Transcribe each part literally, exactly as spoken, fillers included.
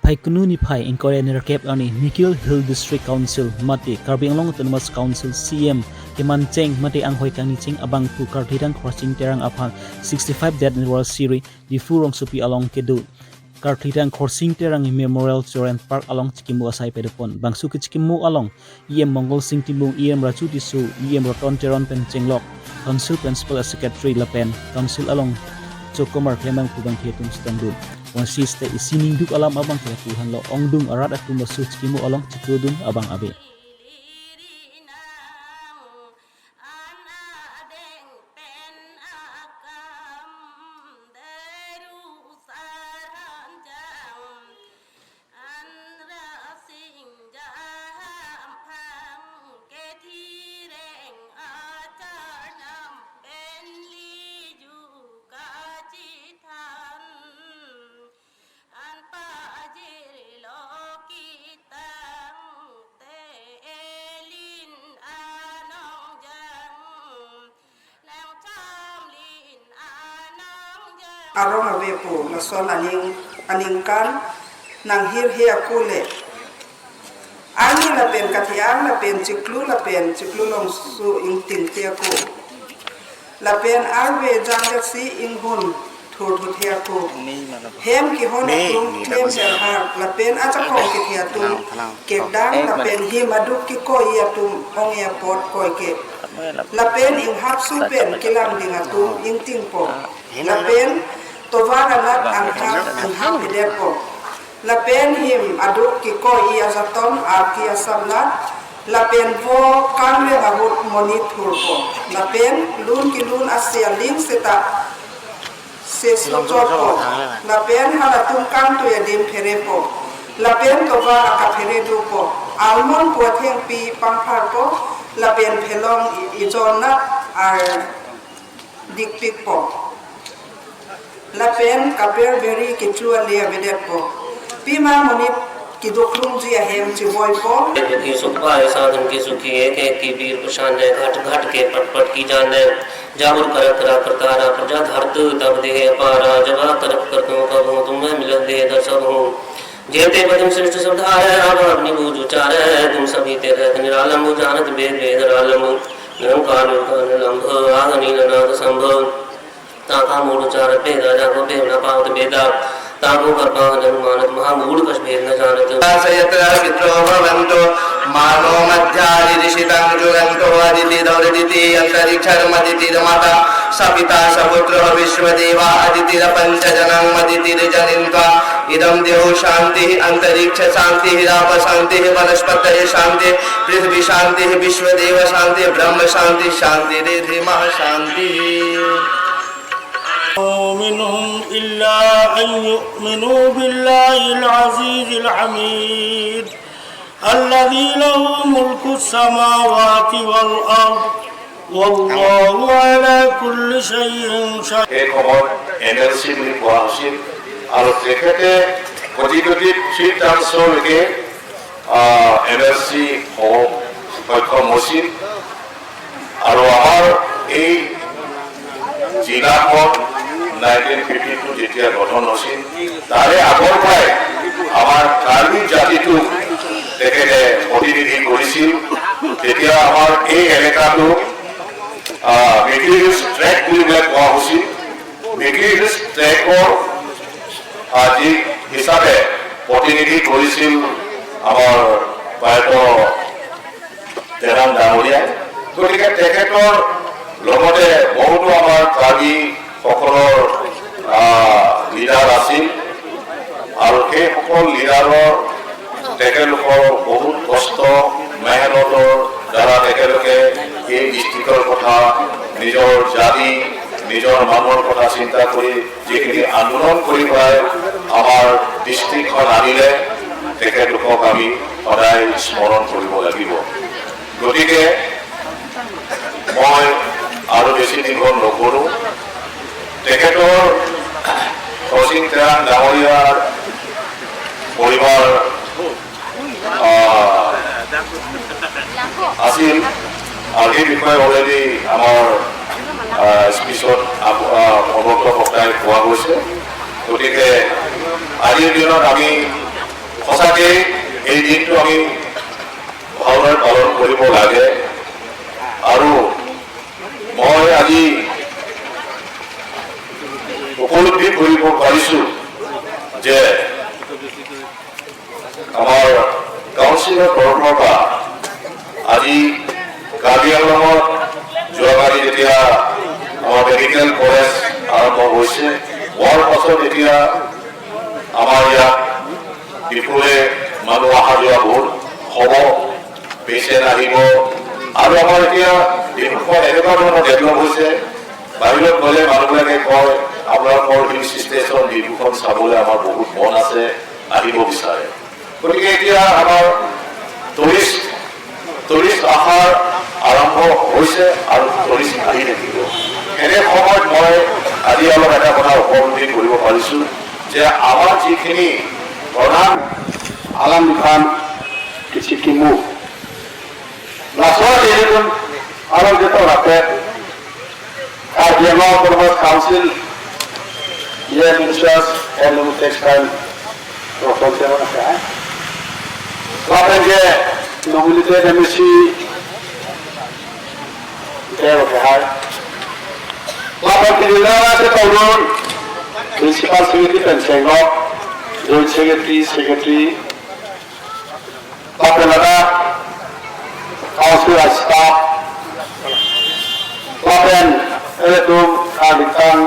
Phaikunu niphai ingkoi ra nerkep arni Mikir Hill District Council mate Karbi Anglong Autonomous Council C E M kemancheng mate anghoi kangnicheng abangphu Karthidang Khorsing Terang aphan sixty-five death anniversary Diphu rongsopi along kedo Karthidang Khorsing Terang Memorial Children Park along chikimo asai padopon. Bangso kechikimo along E M Mongol Sing Timung, E M Raju Tisso, E M Roton Teron pen chenglok Council Principal Secretary lapen Council along chokomar klembangphu abangphi atum chetongdun. Wan siste isi ningduk alam abangphi apu hanlo ongdung arat atum laso chikimo along chitudun abang ave. Arong ave pu lason aning aningkan nanghirhe ako le. Arni lapen kathe-ang lapen chiklo lapen chiklo longso ingtingte ako. Lapen arve jangjaksi inghun thurthuthe ako. Hem kehon atum klem herhar lapen ajakong kethe atum kedang lapen him aduk kekoi atum ong-e apot koike. Lapen inghapsu pen kelang ding atum ingtingpo. Lapen tovar anat anghap anghap pedetpo. Lapen him aduk kekoi ajatom arki asablat. Lapen vo kangreng ahut monit thurpo. Lapen lun kelun ase aling seta sesu chotpo. Lapen halatum kangtui adim pherepo. Lapen tovar akaphere dopo. Almon pu athengpi pangpharpo. Lapen phelong i- ijon nat ar dikpikpo. Lapen kaper beri kechu ale avedetpo. Pima monit kedoklungji ahem chivoipo. दुख के सुख पाए, साधन के सुखी, एक एक की पीर पशाने, घट घट के पट पट की जाने। जागरूक करत करा करतारा, प्रजा धरत तब देह अपारा, जब करत करतों का भूत मैं मिलन दे दर्शक हूँ। जेते पदम श्रेष्ठ सब धारे, आभार निभुज उचारे, तुम सभी ते रहत निरालंब, जानत वेद वेद आलंब, निरंकार निर्गुण निलंब, आग नील नाग संभव। ताका मूढ़ उचार पे राजा को प्रेम न पावत वेदा, ताको करपा जन मानत महामूढ़ कछ भेद न जानत। यत्र पितरो भवन्तो मानो मध्यानि दिशितं ज्वलन्तो अदिति दौरदिति अन्तरिक्षरमदितिरमाता स पिता स पुत्रः विश्वदेवा अदितिरपञ्चजनं मदितिर्जनित्वा इदं देहो शान्तिः अन्तरिक्ष शान्तिः राप शान्तिः वनस्पतये शान्तिः पृथ्वी शान्तिः विश्वदेव शान्तिः ब्रह्म शान्तिः शान्तिरिधि महाशान्तिः। منهم إلا أن يؤمنوا بالله العزيز الحميد الذي له ملك السماوات والأرض والله على كل شيء شهيد. সেই সময়ত এম এল চি বুলি কোৱা হৈছিল আৰু তেখেতে কোটি কোটি ফিট টাৰ্মছলৈকে এম এল চি হ'ব সক্ষম হৈছিল। আৰু আমাৰ এই জিলাখন নাইনটিন ফিফটি টু যেতিয়া গঠন হৈছিল, তাৰে আগৰ পৰাই আমাৰ কাৰ্বি জাতিটোক তেখেতে প্ৰতিনিধি কৰিছিল। তেতিয়া আমাৰ এই এলেকাটো মিকিৰ হিলছ ট্ৰেক্ট বুলি পেলাই কোৱা হৈছিল। মিকিৰ হিলছ ট্ৰেক্টৰ আজি হিচাপে প্ৰতিনিধি কৰিছিল আমাৰ প্ৰয়াত তেৰাং ডাঙৰীয়াই। গতিকে তেখেতৰ লগতে বহুতো আমাৰ কাৰ্বিসকলৰ লিডাৰ আছিল আৰু সেইসকল লিডাৰৰ তেখেতলোকৰ বহুত কষ্ট মেহনতৰ দ্বাৰা তেখেতলোকে এই ডিষ্ট্ৰিক্টৰ কথা, নিজৰ জাতি, নিজৰ মানুহৰ কথা চিন্তা কৰি যিখিনি আন্দোলন কৰি পেলাই আমাৰ ডিষ্ট্ৰিক্টখন আনিলে, তেখেতলোকক আমি সদায় স্মৰণ কৰিব লাগিব। গতিকে মই আৰু বেছি দীঘল নকৰোঁ। তেখেতৰ খৰচিং তেৰাং ডাঙৰীয়াৰ পৰিবাৰ আহ, আছিল আৰু সেই বিষয়ে অলৰেডি আমাৰ স্পিচত সমগ্ৰ সপ্তাহে কোৱা গৈছে। গতিকে আজিৰ দিনত আমি সঁচাকৈ এই দিনটো আমি ভালদৰে পালন কৰিব লাগে। আৰু মই আজি উপলব্ধি কৰিব পাৰিছোঁ যে আমাৰ কাউন্সিলৰ তৰফৰ পৰা আজি কাৰ্বি আংলঙত যোৱাকালি যেতিয়া আমাৰ মেডিকেল কলেজ আৰম্ভ হৈছে, হোৱাৰ পাছত এতিয়া আমাৰ ইয়াত ডিফুলৈ মানুহ অহা যোৱা বহুত হ'ব, পেচেণ্ট আহিব। আৰু আমাৰ এতিয়া ডিফুখন এনেকুৱা ধৰণৰ ডেভেলপ হৈছে, বাহিৰত গ'লে মানুহবিলাকে কয়, "আপোনালোকৰ হিল ষ্টেচন ডিফুখন চাবলৈ আমাৰ বহুত মন আছে, আহিব বিচাৰে।" গতিকে এতিয়া আমাৰ টুৰিষ্ট, টুৰিষ্ট অহাৰ আৰম্ভ হৈছে আৰু টুৰিষ্ট আহি থাকিব। এনে সময়ত মই আজি অলপ এটা কথা উপলব্ধি কৰিব পাৰিছোঁ যে আমাৰ যিখিনি প্ৰধান alam aphan kechikimo. Laso adim atum alam jeto rakyat Karbi Anglong Autonomous Council, Ian Ministers and Textile Roton Teron akai. Lapen ke nominated M A C Teron akai. Lapen ke General Secretary, Principal Secretary pen chenglok, Joint Secretary, Secretary, lapen ladak council staff, lapen ilitum kalitang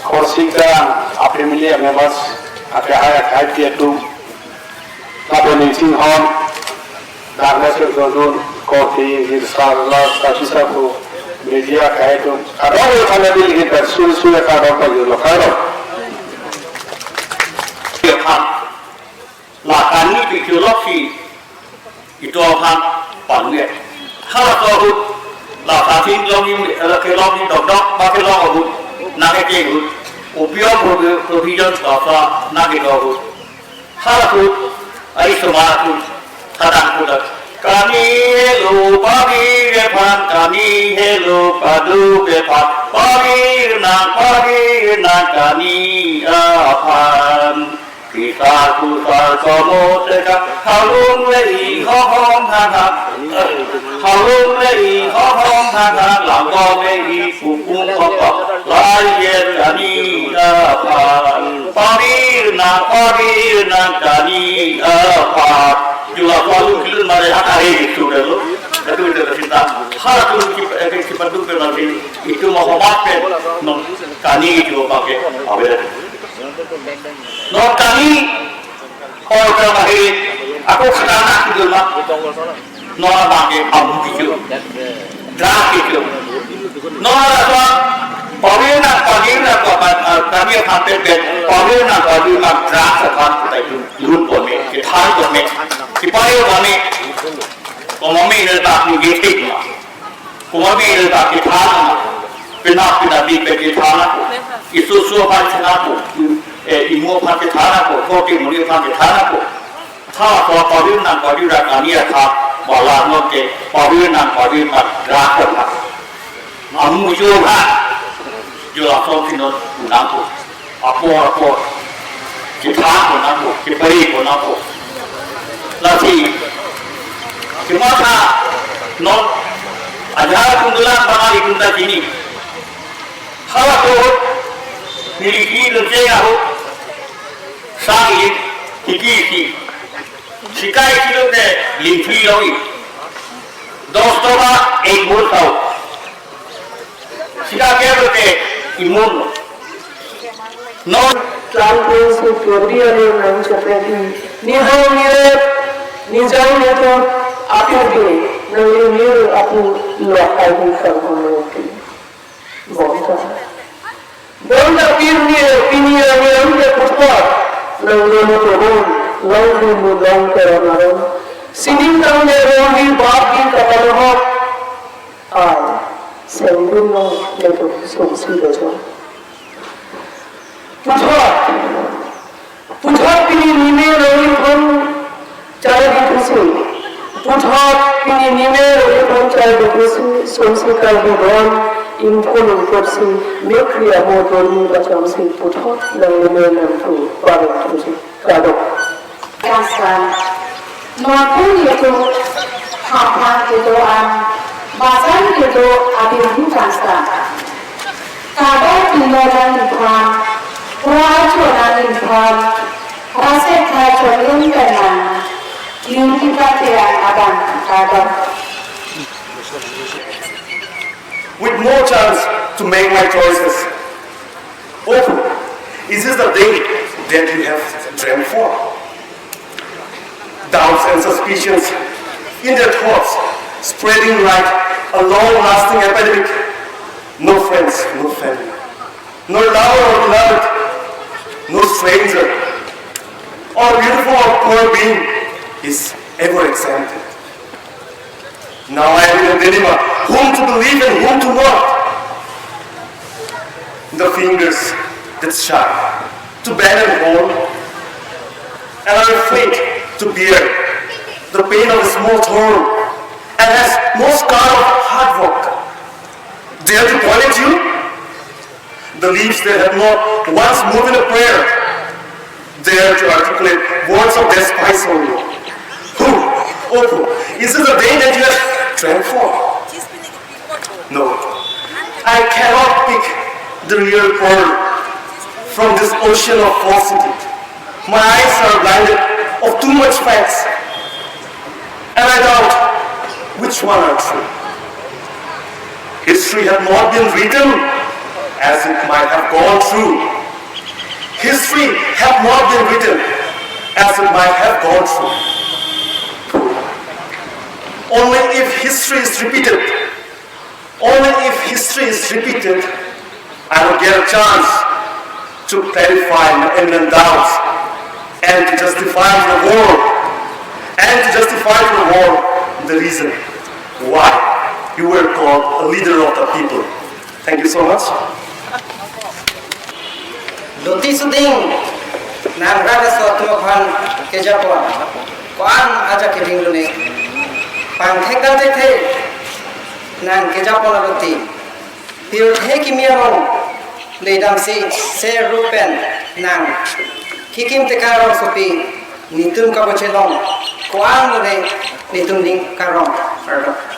Khorsing Terang a family members, akai akai atum, lapen ningsinghon, darkness dodun, korte, girsa, la, sasi sapu, media akai atum, kadokave aphan neli ingin bersuri-suri kadokave pajirlo, kadokave. La kani pi kilo si ito aphan pangge. Hala to ahut la satin long ni, eh, kelong ni dokdok ba kelong ahut nang ke ahut. Opio provi-, provision kasa nang ke ahut. Hala ahut ai semana ahut kadang kuda. Kani helo pavir aphan, kani helo paduk aphan, pavir nang, pavir nang kani aphan. Kisar kusar komo teka, halung le i hohom hang hang. Halung le i hohom hang hang, langkong le i pupung kopok, layer ani aphan. Pavir nang, pavir nang kani aphan. Jula palu kilun mare hak ahe itu dulu. Itu itu cinta. Hal itu kita, eh, kita dulu nanti. Itu mau homat pen. Non kani itu pakai. Awet. Non kani, oh, kami, aku katanak gitu, Mak. Non abang ke abu gitu. Drug gitu. Non apa? Pavir nang, pavir nang, apa, eh, kami akan tepet. Pavir nang, pavir nang, drug apa, kita itu. Lun pon me, kita pon me. Kita pon me. Komomi ne tak ni gitu, Mak. Komomi le ta kethana, penap penap di pe kethana ko, isu su aphan kethana ko, eh, imu aphan kethana ko, koti muni aphan kethana ko. Tha ko pavir nang pavir ra kani atha, bala non ke pavir nang pavir ra drug ko tha. Amu jo ha, jo la so kinon unang ko. Apor apor. Kethang ko nangpo, kepari ko nangpo. Lasi, kematha non ajar kundulan bang itum ta chini. Hala ko neli ki lun cheng ahut, sang ili, tiki isi. Sikai kilo te lingpi loi. Dos toba ek bol tau. Sika ke bote imun. Non. Tangkung si February nang chapedi. Nijang nire, nijang nire, apu ke, nang nire apu lo apu kang kono ke. Bonta. Bonta pini, pini yang yang ke putar. Nang nire turun, nang dulu, nang terang. Sining nang nire, nang di bab di kata lohok. Ai, sengdun lo ledo sungsi ledo. Puthot, puthot pini nime lo iphone chai dikhusi. Puthot pini nime lo iphone chai dikhusi. Sungsi kai bidon, iphone iphone si, mekri amo doni bacham si. Puthot nang nime nang thu, barang thu si. Kadok. San. Nonpu kedo, Haphan kedo an, Basan kedo abin hu tangsa. Kadar pino dan iphan, Kua acho dan iphan, Rase kha chonlun pen nang, Limpi pate an abang kadar. With no chance to make my choices. Oh, is this the day that you have dreamt for? Doubts and suspicions in their thoughts, spreading like a long-lasting epidemic. No friends, no family, no lover or beloved, no stranger, or beautiful or poor being is ever exempted. Now I am in a dilemma, whom to believe and whom to not. The fingers that shine to bend and hold, and are afraid to bear the pain of a small thorn, and has no scar of hard work. Dare to point at you? The lips that have not once moved in a prayer dare to articulate words of despise on you. Who, oh, who, is this the day that you have dreamt for? No, I cannot pick the real pearl from this ocean of falsity. My eyes are blinded of too much facts, and I doubt which one are true. History had not been written as it might have gone through. History had not been written as it might have gone through. Only if history is repeated, only if history is repeated, I will get a chance to clarify my imminent doubts and to justify to the world, and to justify to the world the reason why you were called a leader of the people. Thank you so much. Loti suding, nang rat aso atum aphan kejapon, ko-an ajak keding lone. Pangthek kal thekthe, nang kejapon aloti. Pirthe kimi arong, le damsi, ser rup pen, nang. Kikim Tekang Rongsopi, netum kabochelong, ko-an lone, netum ning karong, arlo.